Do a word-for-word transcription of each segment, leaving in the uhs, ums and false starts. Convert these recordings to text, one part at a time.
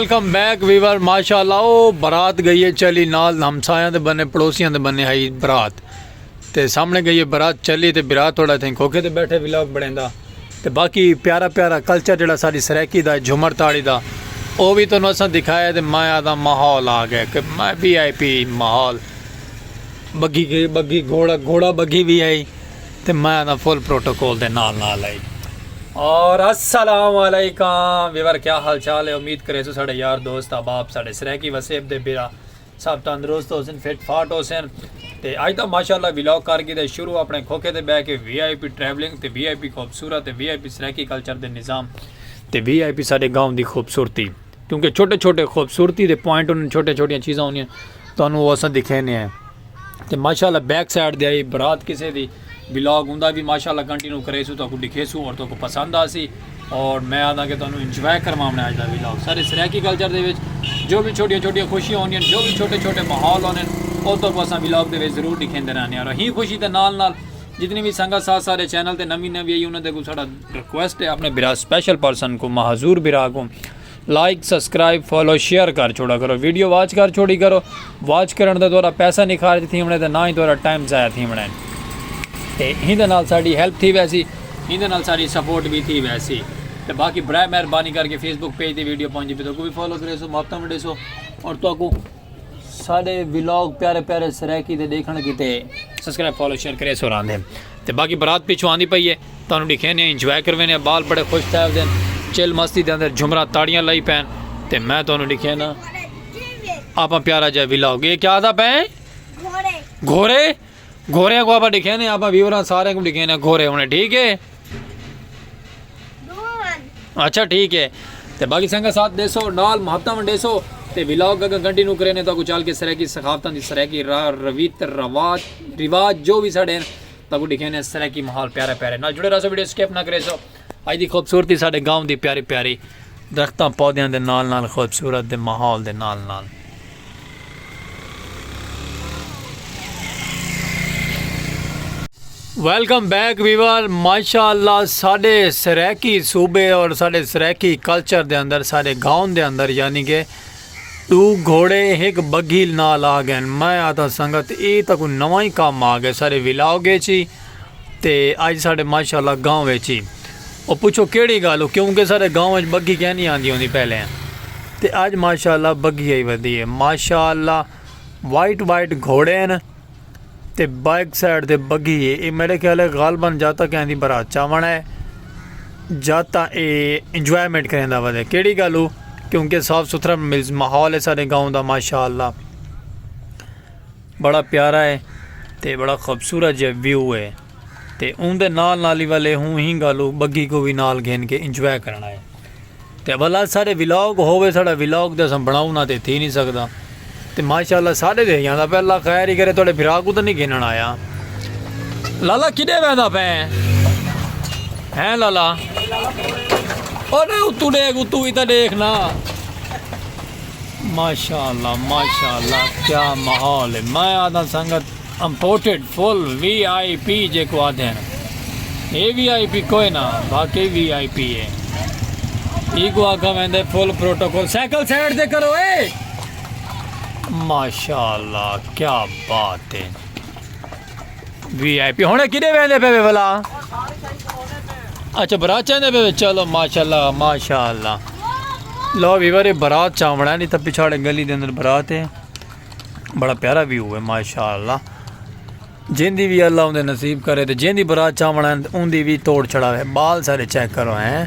ویلکم بیک ویور، ماشاءاللہ۔ او برات گئی ہے چلی نال، ہمسایاں دے بنے، پڑوسیاں دے بنے ہئی برات۔ تے سامنے گئی ہے برات چلی، تے برات تھوڑا تھیں کھوکھے تے بیٹھے ولاگ بنیندا۔ تے باقی پیارا پیارا کلچر جڑا ساڈی سرائیکی دا، جھمر تاڑی دا، او وی تانوں اساں دکھایا۔ تے میں آہدا ماحول آ گئے کہ میں وی آئی پی ماحول، بگھی، بگھی گھوڑا، گھوڑا بگھی وی آئی۔ تے میں آہدا فل پروٹوکول دے نال نال آئی۔ اور السلام علیکم ویور، کیا حال چال ہے؟ امید کریسو ساڈے یار دوست احباب، ساڈے سرائیکی وسیب دے بھرا سب تندرست ہوسن، فٹ فاٹ ہوسن۔ تے اج دا ماشاءاللہ ولاگ کر گھدے شروع اپنے کھوکھے تے بہ کے، وی آئی پی ٹریولنگ تے وی آئی پی خوبصورت تے وی آئی پی سرائیکی کلچر دے نظام تے وی آئی پی ساڈے گاؤں دی خوبصورتی، کیونکہ چھوٹے چھوٹے خوبصورتی دے پوائنٹ ہن، چھوٹیاں چھوٹیاں چیزاں ہوندیاں، تانوں او اساں دکھینے ہیں۔ تے ماشاءاللہ بیک سائیڈ دے آئی برات کسے دی، ولاگ ہوندا وی ماشاءاللہ کنٹینیو کریسوں، تہاکوں ڈکھیسوں اور تہاکوں پسند آسی۔ اور میں آہدا کہ تہانوں انجوائے کرواوݨا اج دا ولاگ۔ سارے سرائیکی کلچر دے وچ جو وی چھوٹیاں چھوٹیاں خوشیاں ہوندیاں، جو وی چھوٹے چھوٹے ماحول ہوندے، او تہاکوں اساں ولاگ دے وچ ضرور ڈکھیندے رہنے ہیں۔ اور ایں خوشی دے نال نال جتنی وی سنگت ساتھ سارے چینل تے نویں نویں آئی، انہاں دے کوں ساڈا ریکویسٹ ہے، اپنے بھرا، سپیشل پرسن کوں، معذور بھرا کوں، لائک، سبسکرائب، فالو، شیئر کر چھوڑا کرو، ویڈیو واچ کر چھوڑی کرو۔ واچ کرݨ دا تہاڈا پیسہ نی خارج تھیوݨے تے نہ ہی تہاڈا ٹائم ضائع تھیوݨا ہے۔ تے ایندے نال ساڈی ہیلپ تھی ویسی، ایندے نال ساڈی سپورٹ وی تھی ویسی۔ تے باقی برائے مہربانی کر کے فیس بک پیج تے ویڈیو پہنچی پئی، تہاکوں وی فالو کریسو، محبتاں ونڈیسو، اور تہاکوں ساڈے ولاگ پیارے پیارے سرائیکی دے ڈیکھݨ کیتے سبسکرائب، فالو، شیئر کریسو راہندے۔ تے باقی برات پچھوں آندی پئی ہے، تہانوں ڈکھینے، انجوائے کروینے، بال بڑے خوش تھئے ہوندن، چل مستی دے اندر جھمرا تاڑیاں لائی پین۔ تے میں تہانوں ڈکھینا آپاں پیارا جیہا ولاگ۔ اے کیا آہدا پئے؟ گھوڑے۔ گھوڑے؟ گھوڑیاں کوں آپاں ڈکھینے، آپاں ویوراں سارے کوں ڈکھینے گھوڑے ہونے، ٹھیک ہے؟ اچھا، ٹھیک ہے۔ تے باقی سنگت ساتھ ڈیسو، نال محبتاں ونڈیسو، تے ولاگ اگاں کنٹینیو کرینے، تہاکوں چل کے سرائیکی ثقافتاں دی، سرائیکی را-، رویت، رواج، رواج جو وی ساڈے ہن، تہاکوں ڈکھینے سرائیکی ماحول پیارے پیارے۔ نال جڑے رہسو، ویڈیو سکپ نہ کریسو۔ اج دی خوبصورتی ساڈے گاؤں دی پیاری پیاری درختاں پودیاں دے نال نال، خوبصورت دے ماحول دے نال نال۔ ویلکم بیک ویور، ماشاءاللہ ساڈے سرائیکی صوبے اور ساڈے سرائیکی کلچر دے اندر، ساڈے گاؤں دے اندر، یعنی کہ ݙو گھوڑے ہک بگھی نال آ ڳئن۔ میں آہدا سنگت، اے تاں کوئی نواں ہی کم آ ڳئے سارے ولاگ اچ ہی۔ تے اڄ ساݙے ماشاءاللہ گاؤں اچ ہی۔ او پچھو کیڑھی ڳالھ ہو، کیونکہ ساݙے گاؤں اچ بگھی کینی آندی ہوندی پہلے۔ تے اڄ ماشاءاللہ بگھی آئی ودی ہے۔ ماشاءاللہ وائٹ وائٹ گھوڑے ہن۔ تے بیک سائیڈ تے بگھی ہے۔ اے میݙے خیال ہے غالباً جاتا کہیں دی برات چاوݨ ہے۔ جاتا اے انجوائمنٹ کریندا ودے۔ کیڑھی ڳالھ ہو؟ کیونکہ صاف ستھرا مز-، ماحول ہے ساݙے گاؤں دا ماشاءاللہ۔ بڑا پیارا ہے تے بڑا خوبصورت جیہا ویو ہے۔ تے اوندے نال نال ہی والے ہوں ہی ڳالھ ہو بگھی کوں وی نال گھن کے انجوائے کرݨا ہے۔ تے ول اڄ ساݙے ولاگ ہووے، ساݙا ولاگ تے اساں بݨاؤں نہ تے تھی نی سڳدا۔ تے ماشاءاللہ ساݙے تے ہی آندا پیا، اللہ خیر ہی کرے، تہاݙے بھرا کوں تاں نی گھنݨ آیا۔ لالا کݙے ویندا پئے ہیں؟ ہیں لالا؟ او نہ اتوں ݙیکھ، اتوں وی تاں ݙیکھ نا۔ ماشاءاللہ، ماشاءاللہ، کیا ماحول ہے۔ میں آہدا سنگت امپورٹڈ فل وی آئی پی جیکوں آہدے ہن۔ اے وی آئی پی کوئے نہ، واقعی وی آئی پی ہے۔ ایکوں آکھا ویندے فل پروٹوکول۔ سائیکل سائیڈ تے کرو اے۔ ماشاءاللہ، کیا بات ہے۔ وی آئی پی۔ ہݨ کݙے ویندے پئے وے بھلا؟ اچھا، برات چاہندے پئے وے۔ چلو ماشاءاللہ، ماشاءاللہ۔ لو ویور، اے برات چاوݨ ہے، نی تاں پچھاڑے گلی دے اندر برات ہے۔ بڑا پیارا ویو ہے ماشاءاللہ۔ جیندی وی اللہ اوندے نصیب کرے تے جیندی برات چاوݨ آئن اوندی وی توڑ چڑھاوے۔ بال سارے چیک کرو ہیں،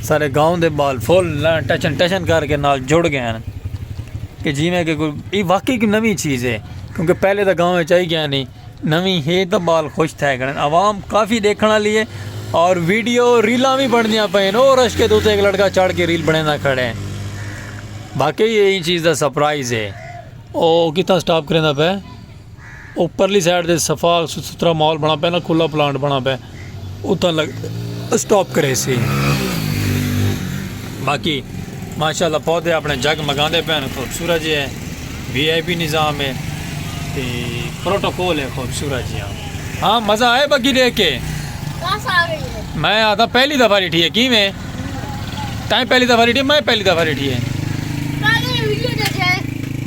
سارے گاؤں دے بال فل ٹچن ٹچن کر کے نال جڑ ڳئے ہن کہ جیویں کہ کوئی، اے واقعی کوئی نویں چیز ہے، کیونکہ پہلے تاں گاؤں وچ آئی ڳئے نی، نویں ہے تاں بال خوش تھئے کھڑن۔ عوام کافی ݙیکھݨ والی ہے اور ویڈیو ریلاں وی بݨدیاں پئین۔ او رشکے دے اتے ہک لڑکا چڑھ کے ریل بݨیندا کھڑے۔ واقعی ایں چیز دا سرپرائز ہے۔ او کتھاں سٹاپ کریندا پئے؟ او پرلی سائیڈ تے صفا ستھرا ماحول بݨا پئے نا، کھلا پلانٹ بݨا پئے، اتھاں لڳ-، سٹاپ کریسی۔ باقی ماشاءاللہ پودے اپݨے جگمگاندے پئے ہن، خوبصورت جیہے، وی آئی پی نظام ہے تے پروٹوکول ہے خوبصورت جیہا۔ ہاں، مزہ آئے بگھی ݙیکھ کے؟ بس آ گئی ہے۔ میں آہدا پہلی دفعہ ݙٹھی ہے، کیویں؟ تائیں پہلی دفعہ ݙٹھی ہے، میں پہلی دفعہ ݙٹھی ہے۔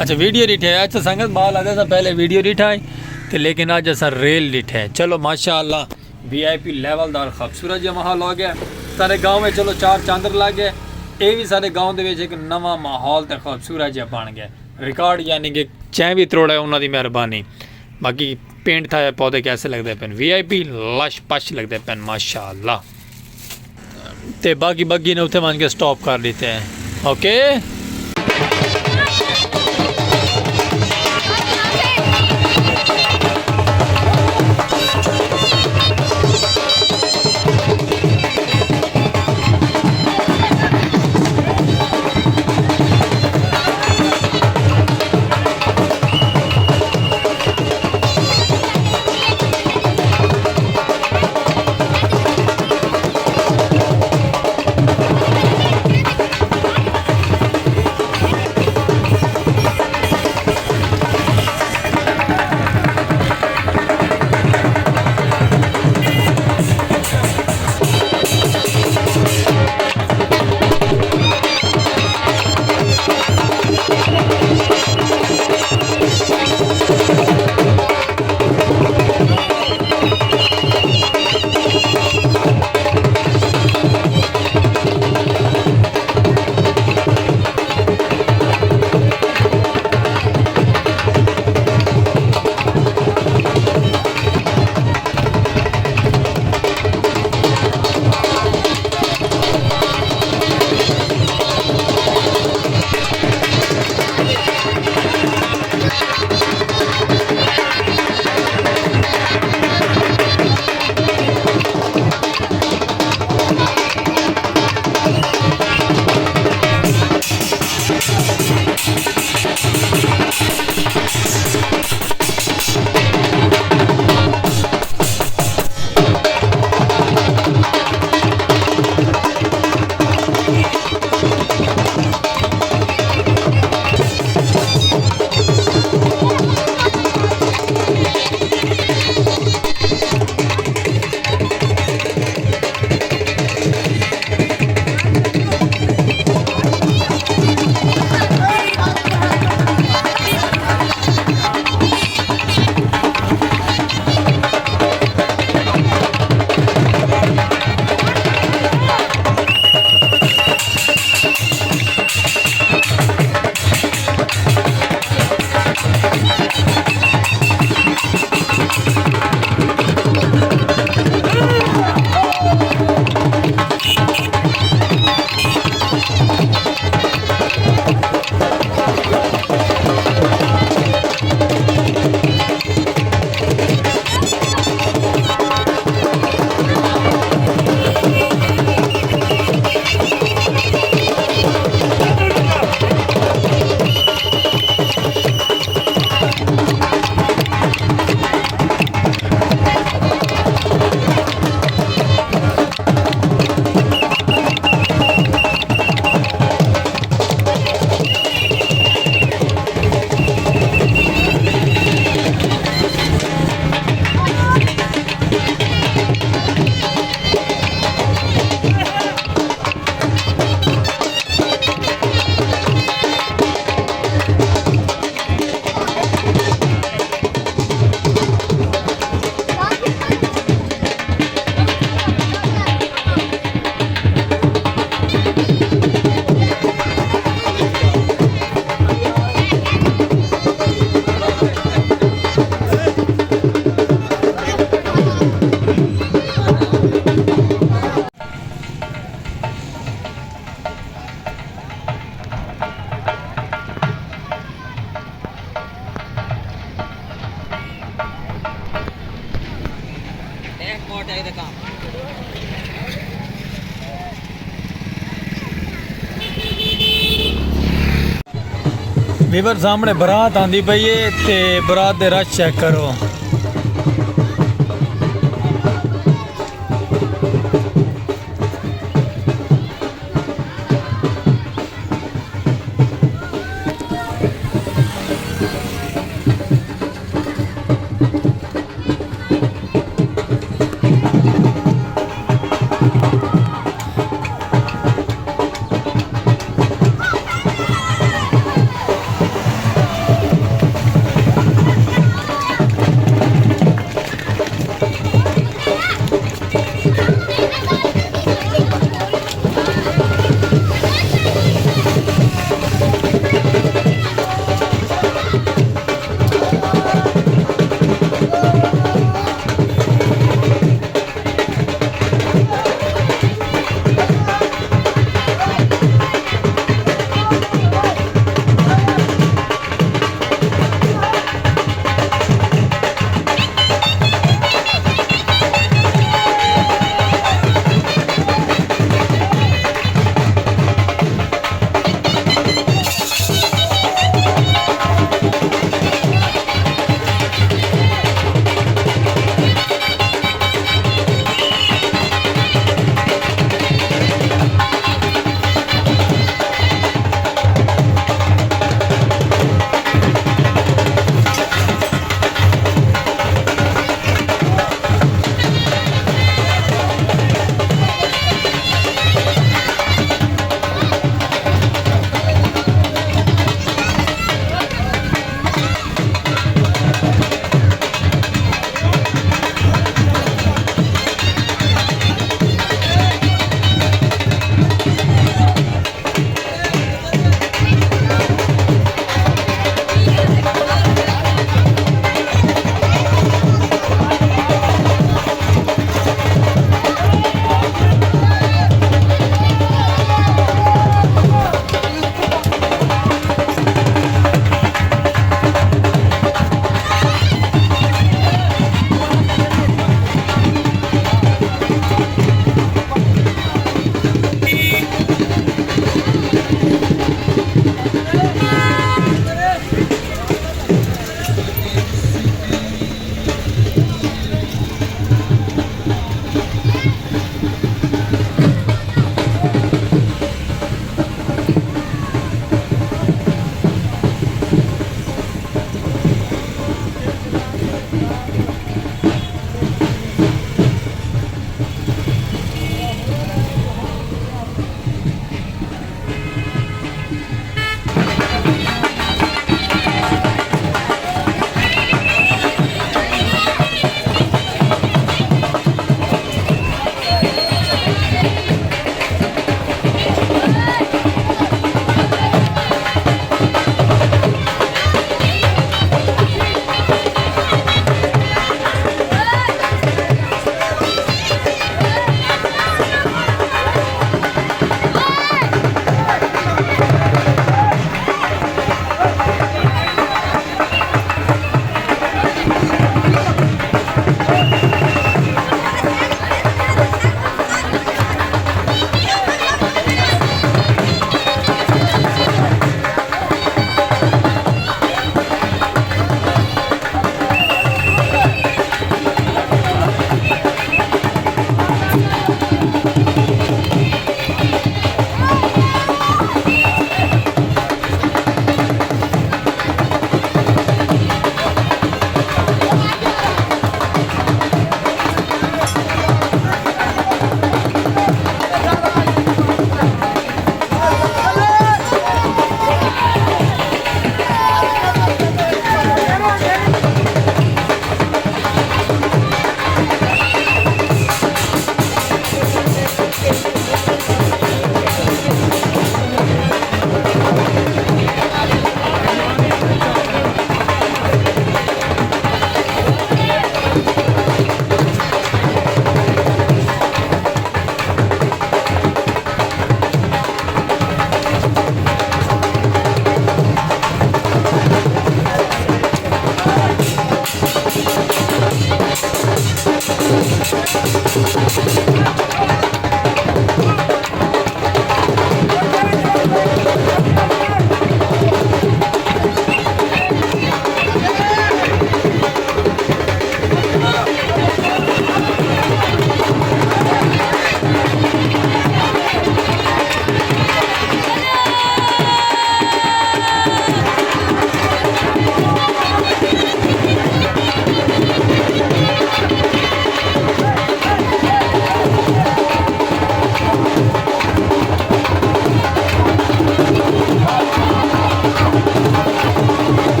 اچھا، ویڈیو ݙٹھے۔ اچھا سنگت، مال آدے ساں پہلے ویڈیو ݙٹھا ہے تے لیکن اڄ اساں ریل ݙٹھے۔ چلو ماشاءاللہ، وی آئی پی لیول دا خوبصورت جیہا ماحول ہو ڳیا۔ سارے گاؤں وچ چلو چار چاندر لڳ ڳئے۔ اے وی سارے گاؤں دے وچ ہک نواں ماحول تے خوبصورت جیہا بݨ ڳیا۔ ریکارڈ یعنی کہ چیں وی تروڑے انہاں دی مہربانی۔ باقی پینٹ تھا پودے کیسے لڳدے پن، وی آئی پی لش پش لڳدے پن ماشاءاللہ۔ تے باقی بگی نے اتھے ونج کے سٹاپ کر ݙتے ہیں۔ اوکے۔ ویور سامنے برات آندی پئی ہے تے برات دے رش چیک کرو۔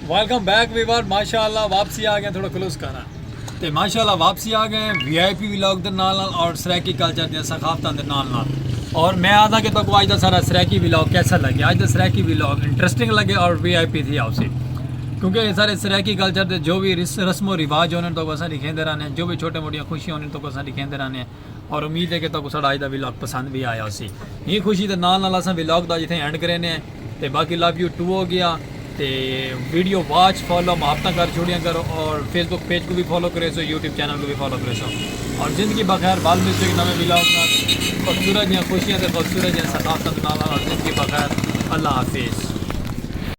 ویلکم بیک ویور، ماشاءاللہ واپسی آ گئے، تھوڑا کلوز کرا۔ تے ماشاءاللہ واپسی آ گئے وی آئی پی ولاگ دے نال نال اور سرائیکی کلچر دیاں ثقافتاں دے نال نال۔ اور میں آدھا کہ تہاکوں اج دا سارا سرائیکی ولاگ کیسا لگے؟ اج دا سرائیکی ولاگ انٹرسٹنگ لگے اور وی آئی پی تھی آؤسی، کیونکہ اے سارے سرائیکی کلچر دے جو بھی رس-، رسم و رواج ہوندے تہاکوں اساں ݙکھیندے رہنے، جو بھی چھوٹے موٹیاں خوشیاں ہوندیاں تہاکوں اساں ݙکھیندے رہنے۔ اور امید ہے کہ تہاکوں ساݙا اج دا ولاگ پسند بھی آیا ہوسی۔ ایں خوشی دے نال نال اساں ولاگ دا اتھے اینڈ کرینے ہیں۔ تے باقی لو یو ٹو ہو گیا۔ تے ویڈیو واچ، فالو، محبتاں کر چھوڑیاں کرو، اور فیس بک پیج کوں بھی فالو کریسو، یوٹیوب چینل کوں بھی فالو کریسو۔ اور زندگی بخیر، ول ملسوں ہک نویں ولاگ نال۔ خوبصورت جیاں خوشیاں تے خوبصورت جیاں ثقافتاں دے نال نال۔ اور زندگی بخیر، اللہ حافظ۔